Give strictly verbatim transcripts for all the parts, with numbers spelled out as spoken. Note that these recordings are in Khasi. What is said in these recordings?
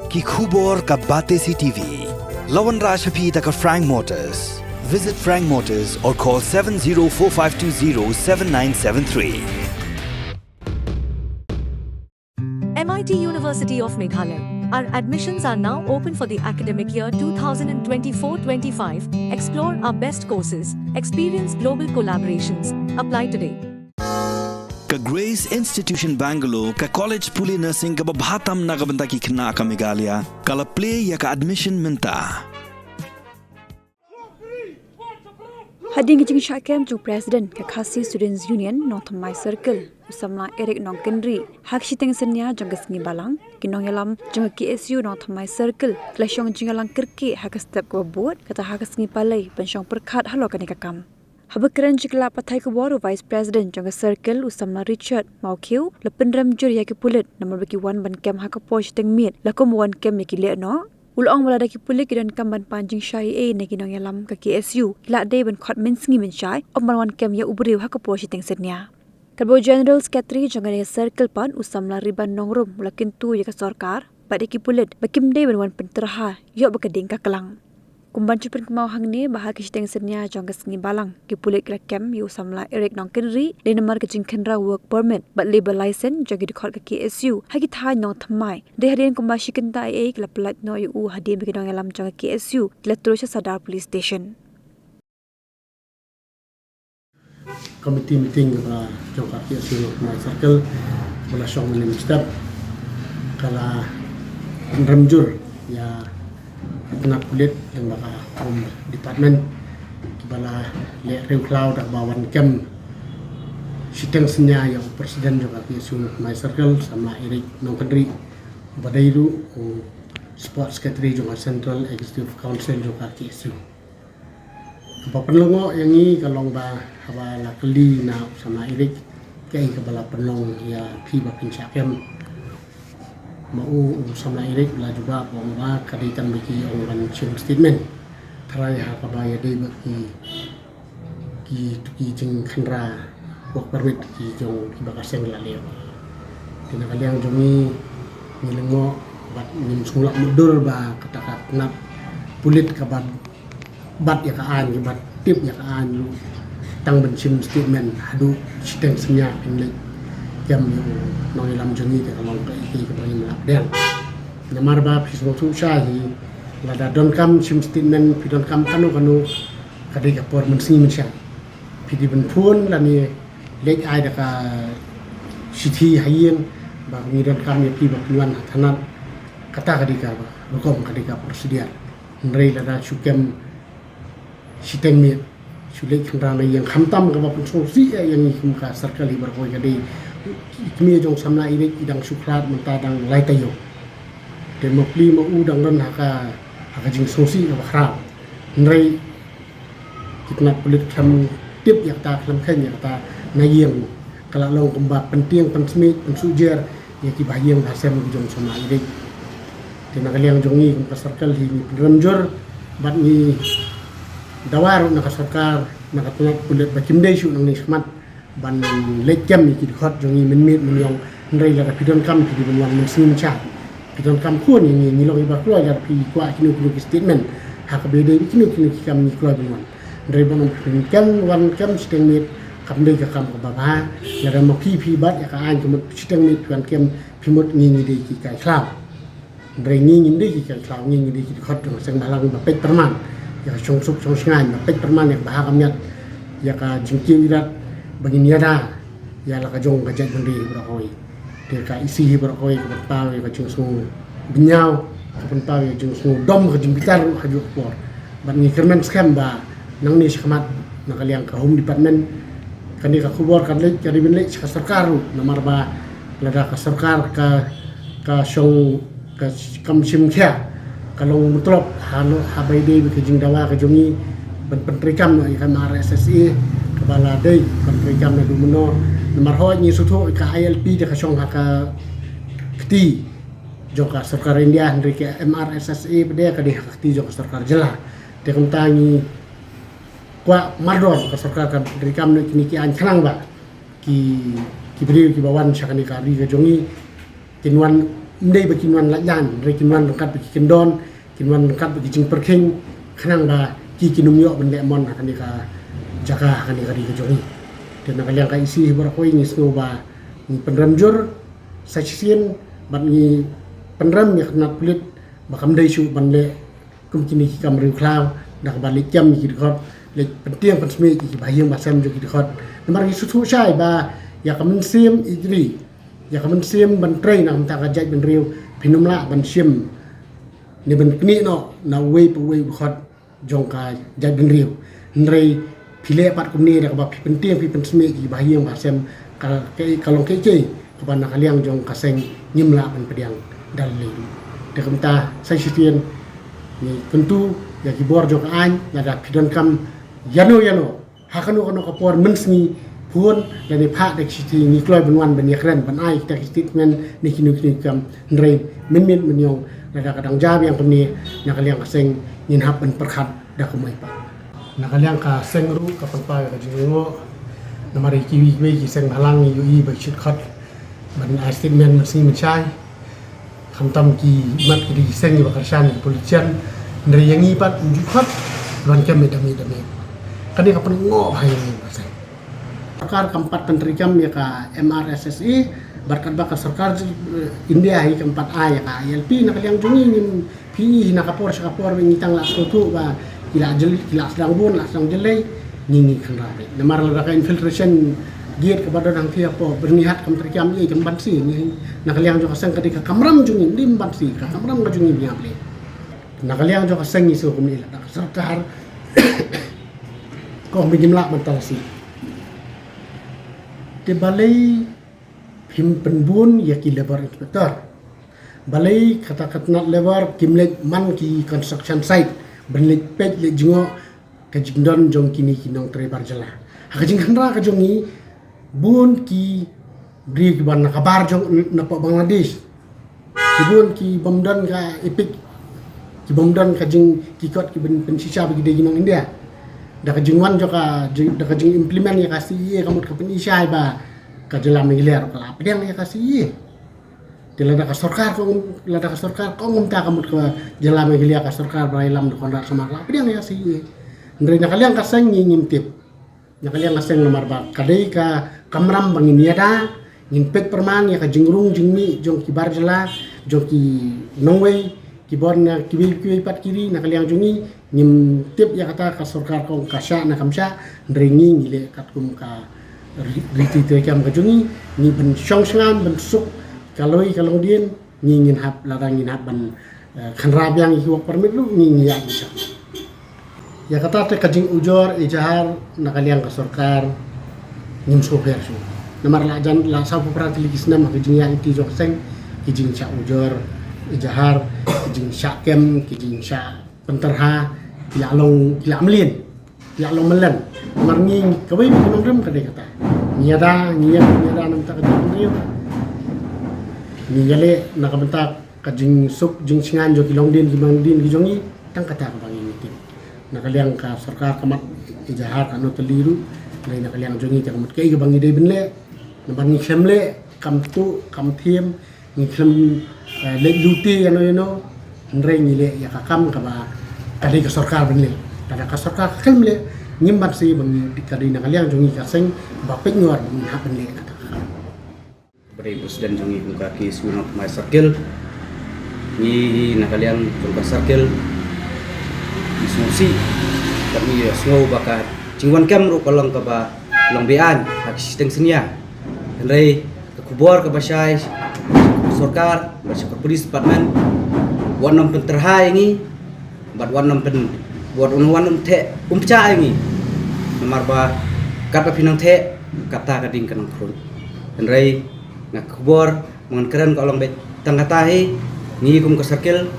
Ki khubor ka Batesi T V. La wanrah sha phi da ka Frank Motors. Visit Frank Motors or call seven zero four five two zero seven nine seven three. M I T University of Meghalaya. Our admissions are now open for the academic year two thousand twenty-four twenty-five. Explore our best courses, experience global collaborations. Apply today. Ka Grace Institution Bangalore, ka college pule nursing kaba bha tam na ka bynta ki khynnah ka Meghalaya, ka la plie ïa ka admission mynta. Hadien ka jingshah kem jong President ka Khasi Students Union Nongthymmai Circle, u samla Eric Nongkynrih, ha ka shiteng synñia jong ka sngi Balang, ki nongïalam jong ka K S U Nongthymmai Circle ki la shong jingïalang kyrkieh ha ka step kaba bud, kata ha ka sngi Palei ban shong pyrkhat halor kane ka kam. Haba kren sha ki lad pathai khubor, u Vice President jong ka Circle, u samla Richard Mawkhiew, la pynrem jur ïa ki pulit namar ba ki wan ban kem ha ka por shiteng miet, la kum ba wan kem ïa ki lehnoh. U la ong ba lada ki pulit ki donkam ban pan jingshai ei ei na ki nongïalam ka K S U, ki lah dei ban khot mynsngi mynshai, ym ban wan kem ïa u briew ha ka por shiteng synñia. Katba u General Secretary jong kane ka Circle pat, u samla Riban Nongrum, u la kyntu ïa ka sorkar bad ïa ki pulit ba kim dei ban wan pyntyrha ïoh ba ka ding ka klang. Kum ban shu pynkynmaw hangne ba ha ka shiteng synñia jong ka sngi Balang, ki pulit ki la kem ïa u samla Eric Nongkynrih lei namar ka jingkhynra work permit bad labour license jong ki dkhot ka K S U ha ki thaiñ Nongthymmai. Dei hadien kumba shi kynta ei ei ki la pyllait noh ïa u hadien ba ki nongïalam jong ka K S U ki la trei sha Sadar Police Station. Committee meeting kaba jong ka K S U Nongthymmai Circle, kaba la shong mynne mynstep, ka la pynrem jur ïa ka tnat pulit lyngba ka Home Department, kiba la leh riewkhlaw da kaba wan kem shiteng synñia ïa u President jong ka K S U Nongthymmai Circle, samla Eric Nongkynrih, uba dei ruh u Sports Secretary jong ka Central Executive Council jong ka K S U. Kaba pynlyngngoh ïa ngi ka long ba haba la kylli na u samla Eric kaei kaba la pynlong ïa phi ba phin shah kem, ma u, u samla Eric u la jubab ba ong ba ka dei tang ba ki ong ban shim statement tharai ha kaba ïadei bad ki, ki, ki jingkhynra work permit ki jong kiba ka seng la leh. Te na ka liang jong ngi, ngi lyngngoh bad ngim sngewlah mutdur ba kata ka tnat pulit kaba bat ïa ka aiñ, kiba tip ïa ka aiñ ruh tang ban shim statement haduh shiteng synñia phin leit kem ïa u nongïalam jong ngi, te ka long kaei kaei kaba ngim lah pdiang. Namar ba phi sngewthuh shai hi, lada donkam shim statement, phi donkam kano kano, ka dei ka por mynsngi mynshai. Phi dei ban phone lane leit ai da ka shithi ha ïing ba ngi donkam ïa phi ba phin wan ha thanat. Kata ka dei ka rukom, ka dei ka procedure. Hynrei lada shu kem shiteng miet, shu leit khynra na ïing, khamtam kaba pynsngewsih ïa ngi kum ka circle hi baroh kawei, ka dei i kmie jong samla Eric i dang shu khlad mynta dang lai taïew. Te ma pli ma u dang don ha ka, ha ka jingsngewsih kaba khraw. Hynrei ki tnat pulit khlem tip ïa kata, khlem kheiñ ïa kata na ïing, ka la long kumba pyntieng pynsmiej, pynsuhjer ïa ki bahaïing bahasem ki jong samla Eric. Te na ka liang jong ngi kum ka circle hi ngi pynrem jur bad ngi dawa ruh na ka sorkar, na ka tnat pulit ba kim dei shuh nangne shakhmat ban leit kem ïa ki dkhot jong ngi mynmiet mynïong. Hynrei lada phi donkam phi dei ban wan mynsngi mynshai. Phi donkam khun ïa ngi, ngi long kiba kloi, lada phi kwah kino kino ki statement ha kaba ïadei bad kino kino ki kam ngi kloi ban wan. Hynrei ban ym pynken wan kem shiteng miet kam dei ka kam kaba bha. Lada ma phi phi bat ïa ka aiñ ka mut shiteng miet phi wan kem, phi mut ngi ngi dei ki kai khlaw. Hynrei ngi ngim dei ki kai khlaw, ngi ngi dei ki dkhot jong ka seng bhalang ba peit pyrman ïa ka shongsuk shongshngaiñ, ba peit pyrman ïa ka bha ka miat, ïa ka jingkiew irat, ba ngin ïada ïa la ka jong ka jaitbynriew hi baroh kawei. Te ka E C hi baroh kawei ka pynpaw ïa ka jingsngew bynñiaw, ka pynpaw ïa ka jingsngew dom, ka jingbitar ruh ha juh ka por. Bad ngi kyrmen skhem ba nangne shakhmat na ka liang ka Home Department, kane ka khubor kan leit, ka dei ban leit sha ka sorkar ruh, namar ba lada ka sorkar ka, ka shong, ka kam shim khia, ka long mutlop ha, haba ïadei bad ka jingdawa ka jong ngi ban pyntreikam noh ïa ka M R S S A, kaba la dei ban treikam naduh mynno. Namar hooid ngi sngewthuh ïa ka I L P te ka shong ha ka kti jong ka sorkar India, hynrei ka M R S S A pat de ka dei ha ka kti jong ka sorkar jylla. Te kumta ngi kwah mardor ka sorkar kan pyntreikam noh ïa kine ki aiñ khnang ba ki, ki briew kiba wan sha kane ka ri ka jong ngi kin wan Ym dei ba kin wan lait lan, hynrei kin wan ryngkat bad ki kyndon, kin wan ryngkat bad ki jingpyrkhing, khnang ba ki kin ym ïoh ban leh mon ha kane ka jaka, ha kane ka ri ka jong ngi. Te na ka liang ka E C hi baroh kawei ngi sngew ba ngi pynrem jur sa shisien, bad ngi pynrem ïa ka tnat pulit ba kam dei shuh ban leh kum kine ki kam riewkhlaw, da kaba leit kem ïa ki dkhot, leit pyntieng pynsmit ïa ki bahaïing bahasem jong ki dkhot. Namar ngi sngewthuh shai ba ïa ka mynsiem ïeit ri, ïa ka mynsiem ban trei na ka bynta ka jaitbynriew, phin ym lah ban shim ne ban knieh noh na uwei pa uwei u dkhot jong ka jaitbynriew. Hynrei phi leh pat kumne da kaba phi pyntieng phi pynsmit ïa ki bahaïing bahasem, ka, ka, ka long kaei kaei kaba na ka liang jong ka seng ngim lah ban pdiang da lei. Te kumta sa shisien ngi kyntu ïa ki bor jong ka aiñ, lada phi donkam ïano ïano ha kano kano ka por, mynsngi, phone lane phah da ka shithi, ngi kloi ban wan ban ïakren, ban ai kita ki statement ne kino kino ki kam. Hynrei mynmiet mynñiong lada ka dang jia biang kumne, na ka liang ka seng ngin hap ban pyrkhat da kumwei pat. Na ka liang ka seng ruh ka pynpaw ïa ka jinglyngngoh, namar ïa kiwei kiwei ki seng bhalang ngi ïohi ba ki shit khot ban ai statement mynsngi mynshai. Khamtam ki mat ki dei ki seng kiba kyrshan ïa ki politician, hynrei ïa ngi pat ym ju khot, donkam ïa da miet da miet. Kane ka pynlyngngoh bha ïa ngi ba seng. Sorkar kam pat pyntreikam ïa ka M R S S A, bad katba ka sorkar, eh, India hi kam pat ai ïa ka I L P. Na ka liang jong ngi ngim phi hi na ka por sha ka por ba ngi tang la sngewthuh ba ki la jyllei, ki la sdang bun, la sdang jyllei, ngi ngi kynrap beit. Namar lada ka infiltration gate kaba don hangtei hapoh Byrnihat kam treikam, ïa kam banse, ngi na ka liang jong ka seng ka dei ka kamram jong ngi, ym dei ban banse, ka kamram ka jong ngi, biang beit. Na ka liang jong ka seng ngi sngewkmen lada ka sorkar ka ong ba ngim lah ban talasi. Te balei phim pynbun ïa ki labour inspector? Balei kata ka tnat labour kim leit man ki construction site ban leit peit leit jngoh ka jingdon jong kine ki nongtrei bar jylla? Ha ka jingkhynra ka jong ngi, bun ki briew kiba na ka bar jong, napoh Bangladesh, ki bun ki bym don ka EPIC, ki bym don ka jing, ki kot ki ban pynshisha ba ki dei ki nong India. Da ka jingwan jong ka jing, da ka jing implement ïa ka C A A ka mut ka pyni shai ba ka jylla Meghalaya ruh ka la pdiang ïa ka C A A. Te lada ka sorkar ka ong, lada ka sorkar ka ong kumta ka mut ka jylla Meghalaya ka sorkar ba ïalam da u Conrad Sangma ka la pdiang ïa ka C A A. Hynrei na ka liang ka seng ngi ngim tip. Na ka liang ka seng namar ba ka dei ka kamram ba ngin ïada, ngin peit pyrman ïa ka jingrung jingmih jong ki bar jylla, jong ki nongwei, ki bor na kiwei kiwei pat ki ri. Na ka liang jong ngi ngim tip ïa kata ka sorkar ka ong ka shah ne kam shah, hynrei ngi ngi leh katkum ka ri-, riti treikam ka jong ngi, ngi ban shong shngaiñ ban suk ka lawei ka longdien, ngi ngin hap, lada ngin hap ban, eh, khynra biang ïa ki work permit ruh ngi ngi ïa ngi shah. Ïa kata te ka jingujor ejahar na ka liang ka sorkar ngim sngewpher shuh. Namar la jan la sawphew phra tylli ki snem ha ka jingïaid lynti jong ka seng, ki jingshah ujor ejahar, ki jingshah kem, ki jingshah pynterha, ki la long, ki la mlien, ki la long mlien. Namar ngi kawei na ka nongrim ka dei kata. Ngi ïada, ngi ïada, ngi ïada na ka bynta ka jaitbynriew. Ngi ïaleh na ka bynta ka jingsuk jingshngaiñ jong ki longdien ki mangdien ki jong ngi, tang kata kaba ngi tip. Na ka liang ka sorkar ka mat ejahar katno tylli ruh, hynrei na ka liang jong ngi te ka mut kaei kaba ngi dei ban leh. Namar ngi khlem leh, kam tuh, kam thiem, ngi khlem, eh, leh lute ïano ïano, hynrei ngi leh ïa ka kam kaba ka dei ka sorkar ban leh. Lada ka sorkar ka khlem leh, ngim banse ba ngi, ka dei na ka liang jong ngi ka seng ba peit ngor ba ngin hap ban leh kata ka kam. Ba dei president jong ngi kum ka K S U Nongthymmai Circle. Ngi na ka liang jong ka circle ngi sngewsih bad ngi sngew ba ka jingwan kem ruh ka long kaba long be-aiñ ha ki shiteng synñia. Hynrei ka khubor kaba shai sha ka sorkar bad sha ka police department, wat nym pynterha ïa ngi, bad wat nym pyn, wat nym, wat nym theh umpcha ïa ngi. Namar ba katba phi nang theh, kata ka ding ka nang khruid. Hynrei nga khubor ba ngan kren ka long beit tang kata hi. Ngi kum ka circle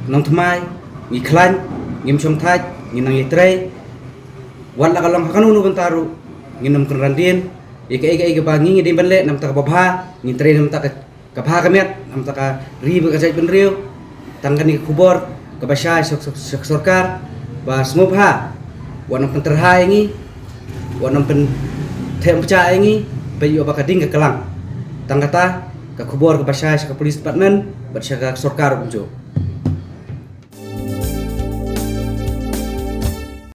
Nongthymmai ngi khlaiñ, ngim shongthait, ngi nang ïatrei. Wat la ka long ha kano kano bynta ruh, ngin nym kynran dien. Ïa kaei kaei kaba ngi ngi dei ban leh na ka bynta kaba bha, ngin trei na ka bynta ka ka bha ka miat na ka bynta ka ri bad ka jaitbynriew. Tang kane ka khubor kaba shai sha, sha, sha ka sorkar ba sngewbha wat nym pynterha ïa ngi, wat nym pyntheh umpcha ïa ngi, peit ïoh ba ka ding ka klang. Tang kata ka khubor kaba shai sha ka police department bad sha ka sorkar kumjuh.